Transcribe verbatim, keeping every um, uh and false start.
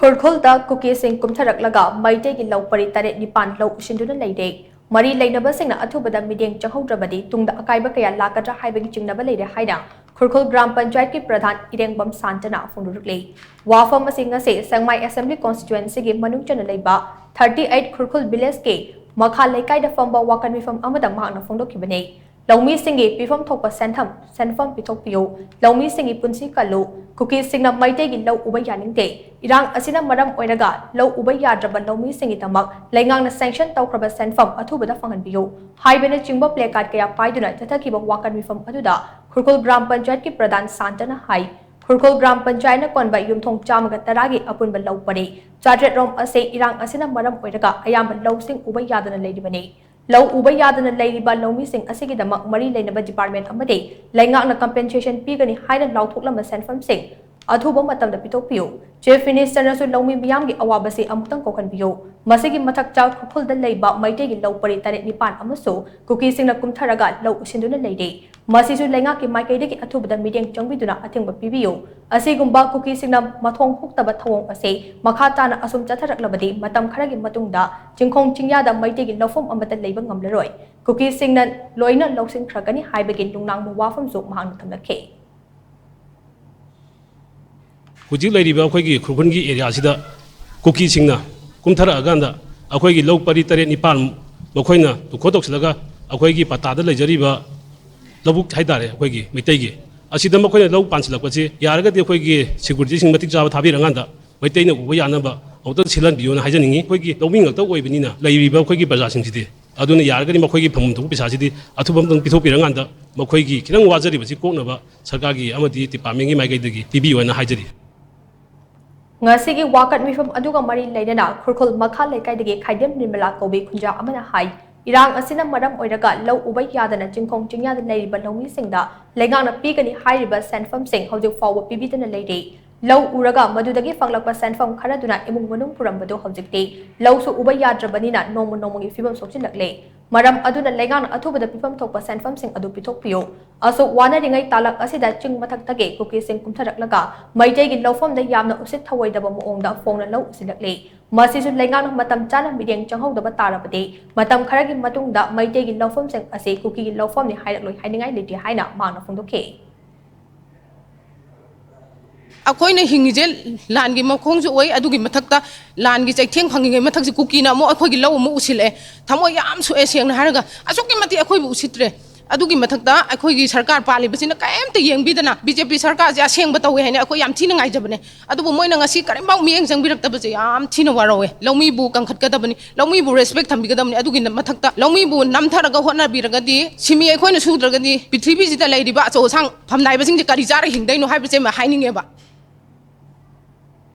ꯈꯨꯔꯈꯨꯜꯗ ꯀꯨꯀꯤꯁꯤꯡ ꯀꯨꯝꯊꯔꯛꯂꯒ ꯃꯩꯇꯩꯒꯤ ꯂꯧ ꯄꯔꯤ ꯇꯔꯦꯠ ꯅꯤꯄꯥꯟ ꯂꯧ ꯎꯁꯤꯟꯗꯨꯅ ꯂꯩꯔꯦ꯫ ꯃꯔꯤ ꯂꯩꯅꯕꯁꯤꯡꯅ ꯑꯊꯨꯕꯗ ꯃꯤꯠꯌꯦꯡ ꯆꯪꯍꯧꯗ꯭ꯔꯕꯗꯤ ꯇꯨꯡꯗ ꯑꯀꯥꯏꯕ ꯀꯌꯥ ꯂꯥꯛꯀꯗ꯭ꯔꯥ ꯍꯥꯏꯕꯒꯤ ꯆꯤꯡꯅꯕ ꯂꯩꯔꯦ ꯍꯥꯏꯅ ꯈꯨꯔꯈꯨꯜ ꯒ꯭ꯔꯥꯝ ꯄꯟꯆꯥꯌꯠꯀꯤ ꯄ꯭ꯔꯙꯥꯟ ꯏꯔꯦꯡꯕꯝ ꯁꯥꯟꯇꯅ ꯐꯣꯡꯗꯣꯔꯛꯂꯤ꯫ ꯋꯥꯐꯝ ꯑꯁꯤ ꯉꯁꯤ ꯁꯦꯡꯃꯥꯏ ꯑꯦꯁꯦꯝꯕ꯭ꯂꯤ ꯀꯣꯟꯁꯇꯤꯇ꯭ꯋꯦꯟꯁꯤꯒꯤ ꯃꯅꯨꯡ ꯆꯟꯅ ꯂꯩꯕ thirty eight ꯈꯨꯔꯈꯨꯜ ꯚꯤꯂꯦꯖꯀꯤ ꯃꯈꯥ ꯂꯩꯀꯥꯏꯗ ꯐꯝꯕ ꯋꯥꯀꯠ ꯃꯤꯐꯝ ꯑꯃꯗ ꯃꯍꯥꯛꯅ ꯐꯣꯡꯗꯣꯛꯈꯤꯕꯅꯤ꯫ ꯂꯧꯃꯤꯁꯤꯡꯒꯤ ꯄꯤꯐꯝ ꯊꯣꯛꯄ ꯁꯦꯟꯐꯝ, ꯁꯦꯟꯐꯝ ꯄꯤꯊꯣꯛꯄꯤꯌꯨ꯫ ꯂꯧꯃꯤꯁꯤꯡꯒꯤ ꯄꯨꯟꯁꯤ ꯀꯜꯂꯨ꯫ ꯀꯨꯀꯤꯁꯤꯡꯅ ꯃꯩꯇꯩꯒꯤ ꯂꯧ ꯎꯕ ꯌꯥꯅꯤꯡꯗꯦ꯫ ꯏꯔꯥꯡ ꯑꯁꯤꯅ ꯃꯔꯝ ꯑꯣꯏꯔꯒ ꯂꯧ ꯎꯕ ꯌꯥꯗ꯭ꯔꯕ ꯂꯧꯃꯤꯁꯤꯡꯒꯤꯗꯃꯛ ꯂꯩꯉꯥꯛꯅ ꯁꯦꯡꯁꯟ ꯇꯧꯈ꯭ꯔꯕ ꯁꯦꯟꯐꯝ ꯑꯊꯨꯕꯗ ꯐꯪꯍꯟꯕꯤꯌꯨ ꯍꯥꯏꯕꯅꯆꯤꯡꯕ ꯄ꯭ꯂꯦꯀꯥꯔꯗ ꯀꯌꯥ ꯄꯥꯏꯗꯨꯅ ꯆꯠꯊꯈꯤꯕ ꯋꯥꯀꯠ ꯃꯤꯐꯝ ꯑꯗꯨꯗ ꯈꯨꯔꯈꯨꯜ ꯒ꯭ꯔꯥꯝ ꯄꯟꯆꯥꯌꯠꯀꯤ ꯄ꯭ꯔꯙꯥꯟ ꯁꯥꯟꯇꯅ ꯍꯥꯏ, ꯈꯨꯔꯈꯨꯜ ꯒ꯭ꯔꯥꯝ ꯄꯟꯆꯥꯌꯠꯅ ꯀꯣꯟꯕ ꯌꯨꯝꯊꯣꯡ ꯆꯥꯝꯃꯒ ꯇꯔꯥꯒꯤ ꯑꯄꯨꯟꯕ ꯂꯧ ꯄꯔꯤ ꯆꯥꯇ꯭ꯔꯦꯠ ꯔꯣꯝ ꯑꯁꯤ ꯏꯔꯥꯡ ꯑꯁꯤꯅ ꯃꯔꯝ ꯑꯣꯏꯔꯒ ꯑꯌꯥꯝꯕ ꯂꯧꯁꯤꯡ ꯎꯕ ꯌꯥꯗꯅ ꯂꯩꯔꯤꯕꯅꯤ꯫ ꯂꯧ ꯎꯕ ꯌꯥꯗꯅ ꯂꯩꯔꯤꯕ ꯂꯧꯃꯤꯁꯤꯡ ꯑꯁꯤꯒꯤꯗꯃꯛ ꯃꯔꯤ ꯂꯩꯅꯕ ꯗꯤꯄꯥꯔꯠꯃꯦꯟ ꯑꯃꯗꯤ ꯂꯩꯉꯥꯛꯅ ꯀꯝꯄꯦꯟꯁꯦꯁꯟ ꯄꯤꯒꯅꯤ ꯍꯥꯏꯅ ꯂꯥꯎꯊꯣꯛꯂꯝꯕ ꯁꯦꯟꯐꯝꯁꯤꯡ ꯑꯊꯨꯕ ꯃꯇꯝꯗ ꯄꯤꯊꯣꯛꯄꯤꯌꯨ꯫ ꯆꯤꯐ ꯃꯤꯅꯤꯁꯇꯔꯅꯁꯨ ꯂꯧꯃꯤ ꯃꯤꯌꯥꯝꯒꯤ ꯑꯋꯥꯕꯁꯤ ꯑꯃꯨꯛꯇꯪ ꯀꯣꯛꯍꯟꯕꯤꯌꯨ꯫ ꯃꯁꯤꯒꯤ ꯃꯊꯛꯇ ꯈꯨꯔꯈꯨꯜꯗ ꯂꯩꯕ ꯃꯩꯇꯩꯒꯤ ꯂꯧ ꯄꯔꯤ ꯇꯔꯦꯠ ꯅꯤꯄꯥꯟ ꯑꯃꯁꯨ ꯀꯨꯀꯤꯁꯤꯡꯅ ꯀꯨꯝꯊꯔꯒ ꯂꯧ ꯎꯁꯤꯟꯗꯨꯅ ꯂꯩꯔꯤ꯫ ꯃꯁꯤꯁꯨ ꯂꯩꯉꯥꯛꯀꯤ ꯃꯥꯏꯀꯩꯗꯒꯤ ꯑꯊꯨꯕꯗ ꯃꯤꯠꯌꯦꯡ ꯆꯪꯕꯤꯗꯨꯅ ꯑꯊꯤꯡꯕ ꯄꯤꯕꯤꯌꯨ꯫ ꯑꯁꯤꯒꯨꯝꯕ ꯀꯨꯀꯤꯁꯤꯡꯅ ꯃꯊꯣꯡ ꯍꯨꯛꯇꯕ ꯊꯧꯑꯣꯡ ꯑꯁꯤ ꯃꯈꯥ ꯇꯥꯅ ꯑꯁꯨꯝ ꯆꯠꯊꯔꯛꯂꯕꯗꯤ ꯃꯇꯝ ꯈꯔꯒꯤ ꯃꯇꯨꯡꯗ ꯆꯤꯡꯈꯣꯡ ꯆꯤꯡꯌꯥꯗ ꯃꯩꯇꯩꯒꯤ ꯂꯧꯐꯝ ꯑꯃꯠꯇ ꯂꯩꯕ ꯉꯝꯂꯔꯣꯏ꯫ ꯀꯨꯀꯤꯁꯤꯡꯅ ꯂꯣꯏꯅ ꯂꯧꯁꯤꯟꯈ꯭ꯔꯒꯅꯤ ꯍꯥꯏꯕꯒꯤ ꯅꯨꯡꯅꯥꯡꯕ ꯋꯥꯐꯝꯁꯨ ꯃꯍꯥꯛꯅ ꯊꯝꯂꯛꯈꯤ꯫ ꯍꯧꯖꯤꯛ ꯂꯩꯔꯤꯕ ꯑꯩꯈꯣꯏꯒꯤ ꯈꯨꯔꯈꯨꯜꯒꯤ ꯑꯦꯔꯤꯌꯥꯁꯤꯗ ꯀꯨꯀꯤꯁꯤꯡꯅ ꯀꯨꯝꯊꯔꯛꯑꯀꯥꯟꯗ ꯑꯩꯈꯣꯏꯒꯤ ꯂꯧ ꯄꯔꯤ ꯇꯔꯦꯠ ꯅꯤꯄꯥꯟ ꯃꯈꯣꯏꯅ ꯇꯨꯈꯣ ꯇꯧꯁꯤꯜꯂꯒ ꯑꯩꯈꯣꯏꯒꯤ ꯄꯇꯥꯗ ꯂꯩꯖꯔꯤꯕ ꯂꯧꯕꯨꯛ ꯍꯥꯏꯇꯥꯔꯦ ꯑꯩꯈꯣꯏꯒꯤ ꯃꯩꯇꯩꯒꯤ, ꯑꯁꯤꯗ ꯃꯈꯣꯏꯅ ꯂꯧ ꯄꯥꯟꯁꯤꯜꯂꯛꯄꯁꯤ ꯌꯥꯔꯒꯗꯤ ꯑꯩꯈꯣꯏꯒꯤ ꯁꯦꯀ꯭ꯌꯨꯔꯤꯇꯤꯁꯤꯡ ꯃꯇꯤꯛ ꯆꯥꯕ ꯊꯥꯕꯤꯔꯀꯥꯟꯗ ꯃꯩꯇꯩꯅ ꯎꯕ ꯌꯥꯅꯕ ꯑꯃꯨꯛꯇꯪ ꯁꯤꯜꯍꯟꯕꯤꯌꯣꯅ ꯍꯥꯏꯖꯅꯤꯡꯉꯤ꯫ ꯑꯩꯈꯣꯏꯒꯤ ꯂꯧꯃꯤ ꯉꯥꯛꯇ ꯑꯣꯏꯕꯅꯤꯅ ꯂꯩꯔꯤꯕ ꯑꯩꯈꯣꯏꯒꯤ ꯄ꯭ꯔꯖꯥꯁꯤꯡꯁꯤꯗꯤ ꯑꯗꯨꯅ ꯌꯥꯔꯒꯗꯤ ꯃꯈꯣꯏꯒꯤ ꯐꯪꯐꯝ ꯊꯣꯛꯄ ꯄꯩꯁꯥꯁꯤꯗꯤ ꯑꯊꯨꯕ ꯑꯃꯇꯪ ꯄꯤꯊꯣꯛꯄꯤꯔꯀꯥꯟꯗ ꯃꯈꯣꯏꯒꯤ ꯈꯤꯇꯪ ꯋꯥꯖꯔꯤꯕꯁꯤ ꯀꯣꯛꯅꯕ ꯁꯔꯀꯥꯔꯒꯤ ꯑꯃꯗꯤ ꯗꯤꯄꯥꯔꯠꯃꯦꯟꯒꯤ ꯃꯥꯏꯀꯩꯗꯒꯤ ꯄꯤꯕꯤꯌꯨ ꯍꯥꯏꯅ ꯍꯥꯏꯖꯔꯤ꯫ ꯉꯁꯤꯒꯤ ꯋꯥꯀꯠ ꯃꯤꯐꯝ ꯑꯗꯨꯒ ꯃꯔꯤ ꯂꯩꯅꯅ ꯈꯨꯔꯈꯨꯜ ꯃꯈꯥ ꯂꯩꯀꯥꯏꯗꯒꯤ ꯈꯥꯏꯗꯦꯝ ꯅꯤꯔꯃꯂꯥ ꯀꯧꯕꯤ ꯈꯨꯟꯖꯥ ꯑꯃꯅ ꯍꯥꯏ, ꯏꯔꯥꯡ ꯑꯁꯤꯅ ꯃꯔꯝ ꯑꯣꯏꯔꯒ ꯂꯧ ꯎꯕ ꯌꯥꯗꯅ ꯆꯤꯡꯈꯣꯡ ꯆꯤꯡꯌꯥꯗ ꯂꯩꯔꯤꯕ ꯂꯧꯃꯤꯁꯤꯡꯗ ꯂꯩꯉꯥꯛꯅ ꯄꯤꯒꯅꯤ ꯍꯥꯏꯔꯤꯕ ꯁꯦꯟꯐꯝꯁꯤꯡ ꯍꯧꯖꯤꯛ ꯐꯥꯎꯕ ꯄꯤꯕꯤꯗꯅ ꯂꯩꯔꯤ꯫ ꯂꯧ ꯎꯔꯒ ꯃꯗꯨꯗꯒꯤ ꯐꯪꯂꯛꯄ ꯁꯦꯟꯐꯝ ꯈꯔꯗꯨꯅ ꯏꯃꯨꯡ ꯃꯅꯨꯡ ꯄꯨꯔꯝꯕꯗꯨ ꯍꯧꯖꯤꯛꯇꯤ ꯂꯧꯁꯨ ꯎꯕ ꯌꯥꯗ꯭ꯔꯕꯅꯤꯅ ꯅꯣꯡꯃ ꯅꯣꯡꯃꯒꯤ ꯐꯤꯕꯝ ꯁꯣꯛꯆꯤꯜꯂꯛꯂꯦ꯫ ꯃꯔꯝ ꯑꯗꯨꯅ ꯂꯩꯉꯥꯛꯅ ꯑꯊꯨꯕꯗ ꯄꯤꯐꯝ ꯊꯣꯛꯄ ꯁꯦꯟꯐꯝꯁꯤꯡ ꯑꯗꯨ ꯄꯤꯊꯣꯛꯄꯤꯌꯨ꯫ ꯑꯁꯨꯛ ꯋꯥꯅꯔꯤꯉꯩ ꯇꯥꯂꯛ ꯑꯁꯤꯗ ꯆꯤꯡ ꯃꯊꯛꯇꯒꯤ ꯀꯨꯀꯤꯁꯤꯡ ꯀꯨꯝꯊꯔꯛꯂꯒ ꯃꯩꯇꯩꯒꯤ ꯂꯧꯐꯝꯗ ꯌꯥꯝꯅ ꯎꯁꯤꯠ ꯊꯑꯣꯏꯗꯕ ꯃꯑꯣꯡꯗ ꯐꯣꯡꯅ ꯂꯧ ꯎꯁꯤꯜꯂꯛꯂꯤ꯫ ꯃꯁꯤꯁꯨ ꯂꯩꯉꯥꯛꯅ ꯃꯇꯝ ꯆꯥꯅ ꯃꯤꯠꯌꯦꯡ ꯆꯪꯍꯧꯗꯕ ꯇꯥꯔꯕꯗꯤ ꯃꯇꯝ ꯈꯔꯒꯤ ꯃꯇꯨꯡꯗ ꯃꯩꯇꯩꯒꯤ ꯂꯧꯐꯝꯁꯤꯡ ꯑꯁꯤ ꯀꯨꯀꯤꯒꯤ ꯂꯧꯐꯝꯅꯤ ꯍꯥꯏꯔꯛꯂꯣꯏ ꯍꯥꯏꯅꯤꯡꯉꯥꯏ ꯂꯩꯇꯦ ꯍꯥꯏꯅ ꯃꯍꯥꯛꯅ ꯐꯣꯡꯗꯣꯛꯈꯤ꯫ ꯑꯩꯈꯣꯏꯅ ꯍꯤꯡꯉꯤꯁꯦ ꯂꯥꯟꯒꯤ ꯃꯈꯣꯡꯁꯨ ꯑꯣꯏ, ꯑꯗꯨꯒꯤ ꯃꯊꯛꯇ ꯂꯥꯟꯒꯤ ꯆꯩꯊꯦꯡ ꯐꯪꯉꯤꯉꯩ ꯃꯊꯛꯁꯤ ꯀꯨꯀꯤꯅ ꯑꯃꯨꯛ ꯑꯩꯈꯣꯏꯒꯤ ꯂꯧ ꯑꯃꯨꯛ ꯎꯁꯤꯜꯂꯛꯑꯦ꯫ ꯊꯃꯣꯏ ꯌꯥꯝ ꯁꯣꯛꯑꯦ, ꯁꯦꯡꯅ ꯍꯥꯏꯔꯒ ꯑꯁꯨꯛꯀꯤ ꯃꯇꯤꯛ ꯑꯩꯈꯣꯏꯕꯨ ꯎꯁꯤꯠꯇ꯭ꯔꯦ꯫ ꯑꯗꯨꯒꯤ ꯃꯊꯛꯇ ꯑꯩꯈꯣꯏꯒꯤ ꯁꯔꯀꯥꯔ ꯄꯥꯜꯂꯤꯕꯁꯤꯅ ꯀꯔꯤꯝꯇ ꯌꯦꯡꯕꯤꯗꯅ ꯕꯤ ꯖꯦ ꯄꯤ ꯁꯔꯀꯥꯔꯁꯦ ꯑꯁꯦꯡꯕ ꯇꯧꯋꯦ ꯍꯥꯏꯅ ꯑꯩꯈꯣꯏ ꯌꯥꯝ ꯊꯤꯅ ꯉꯥꯏꯖꯕꯅꯦ꯫ ꯑꯗꯨꯕꯨ ꯃꯣꯏꯅ ꯉꯁꯤ ꯀꯔꯤꯝꯐꯥꯎ ꯃꯤꯠꯌꯦꯡ ꯆꯪꯕꯤꯔꯛꯇꯕꯁꯦ ꯌꯥꯝ ꯊꯤꯅ ꯋꯥꯔꯧꯋꯦ꯫ ꯂꯧꯃꯤꯕꯨ ꯀꯟꯈꯠꯀꯗꯕꯅꯤ, ꯂꯧꯃꯤꯕꯨ ꯔꯦꯁꯄꯦꯛ ꯊꯝꯕꯤꯒꯗꯕꯅꯤ꯫ ꯑꯗꯨꯒꯤ ꯃꯊꯛꯇ ꯂꯧꯃꯤꯕꯨ ꯅꯝꯊꯔꯒ ꯍꯣꯠꯅꯕꯤꯔꯒꯗꯤ ꯁꯤꯃꯤ ꯑꯩꯈꯣꯏꯅ ꯁꯨꯗ꯭ꯔꯒꯗꯤ ꯄ꯭ꯔꯤꯊꯤꯕꯤꯁꯤꯗ ꯂꯩꯔꯤꯕ ꯑꯆꯧ ꯑꯁꯥꯡ ꯐꯝꯅꯥꯏꯕꯁꯤꯡꯁꯦ ꯀꯔꯤ ꯆꯥꯔ ꯍꯤꯡꯗꯣꯏꯅꯣ ꯍꯥꯏꯕꯁꯦ ꯑꯃ ꯍꯥꯏꯅꯤꯡꯉꯦꯕ꯫